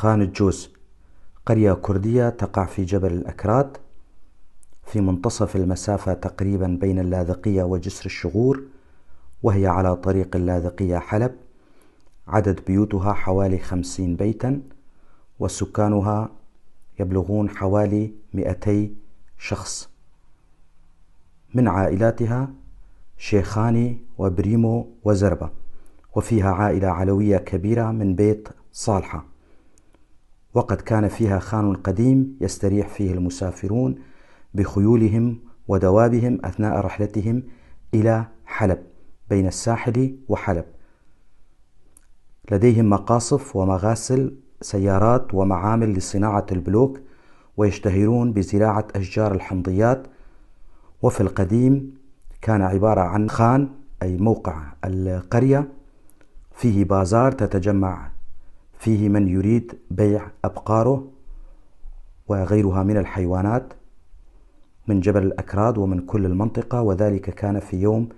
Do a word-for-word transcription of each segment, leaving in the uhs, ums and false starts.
خان الجوز، قرية كردية تقع في جبل الأكراد، في منتصف المسافة تقريبًا بين اللاذقية وجسر الشغور، وهي على طريق اللاذقية حلب. عدد بيوتها حوالي خمسين بيتًا، وسكانها يبلغون حوالي مئتي شخص. من عائلاتها شيخاني وبريمو وزربة، وفيها عائلة علوية كبيرة من بيت صالحة. وقد كان فيها خان قديم يستريح فيه المسافرون بخيولهم ودوابهم أثناء رحلتهم إلى حلب، بين الساحل وحلب. لديهم مقاصف ومغاسل سيارات ومعامل لصناعة البلوك، ويشتهرون بزراعة أشجار الحمضيات. وفي القديم كان عبارة عن خان، أي موقع القرية، فيه بازار تتجمع فيه من يريد بيع أبقاره وغيرها من الحيوانات من جبل الأكراد ومن كل المنطقة، وذلك كان في يوم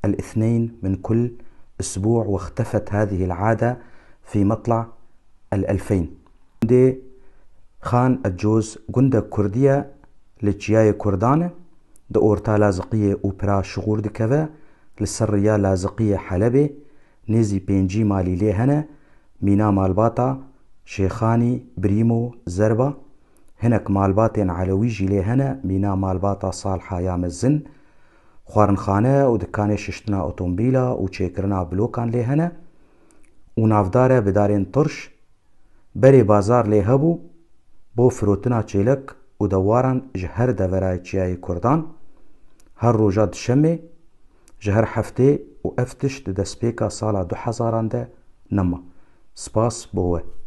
الاثنين من كل أسبوع، واختفت هذه العادة في مطلع الألفين. Gundê Xan Eccoz gundek kurdî ye, li çiyayê Kurdan e, di orta Laziqiyê û Pira Şixûr dikeve, li ser riya Laziqiyê Helebê, nêzî pêncî malî lê hene, mîna malbata Şêxanî, Birîmo, Zerba. Hinek malbatên Elewî jî lê hene, mîna malbata Salha ya mezin. Xwarinxane û dikanê şiştina otomobîla û çêkirina blokan lê hene û navdar e bi darên tirş. Berê bazar lê hebû bo firotina çêlek û dewaran ji her deverayê çiyayê Kurdan. Her roja dişemê, ji her heftê û ev tişt di destpêka sala du hezaran de nema. Spas bo we.